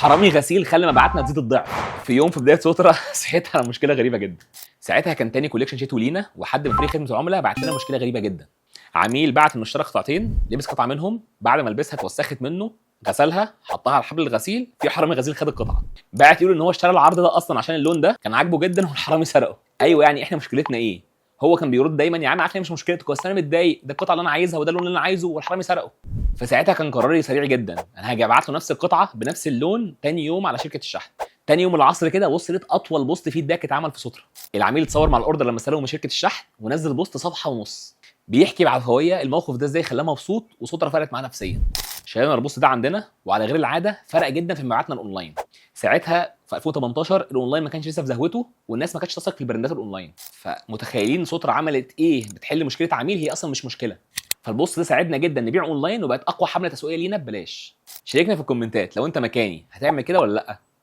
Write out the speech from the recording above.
حرامي غسيل خلى مبيعاتنا تزيد الضعف. في يوم في بداية سوترا صحيت على مشكلة غريبة جدا. ساعتها كان تاني collection شتوي لينا، وحد من فريق خدمة العملاء بعت لنا مشكلة غريبة جدا. عميل بعت انه اشترى قطعتين، لبس قطعه منهم، بعد ما لبسها اتوسخت منه، غسلها، حطها على حبل الغسيل، في حرامي غسيل خد القطعة. بعت يقول ان هو اشترى العرض ده اصلا عشان اللون ده كان عاجبه جدا والحرامي سرقه. ايوه يعني احنا مشكلتنا ايه؟ هو كان بيرد دايما يا عم عارف مش مشكلتك، بس انا متضايق، ده القطعة اللي انا عايزها وده اللون اللي انا عايزه والحرامي سرقه. فساعتها كان قراري سريع جدا، انا هاجي ابعت له نفس القطعة بنفس اللون تاني يوم على شركة الشحن. تاني يوم العصر كده بص لقيت اطول post feedback اتعمل في سوترا. العميل اتصور مع ال order لما سرقه من شركة الشحن ونزل post صفحة ونص بيحكي بعفويه الموقف ده ازاي خلاه مبسوط وسوترا فرقت معاه نفسيا. شيرنا ال post ده عندنا، وعلى غير العادة فرق جدا في مبيعاتنا الاونلاين. ساعتها في 2018 الاونلاين ما كانش لسه في زهوته والناس ما كانتش تثق في البراندات الاونلاين. فمتخيلين سوترا عملت ايه؟ بتحل مشكلة عميل هي اصلا مش مشكلة. فال post ده ساعدنا جدا نبيع اونلاين وبقت اقوى حمله تسويقية لينا ببلاش. شاركنا في الكومنتات لو انت مكاني هتعمل كده ولا لا؟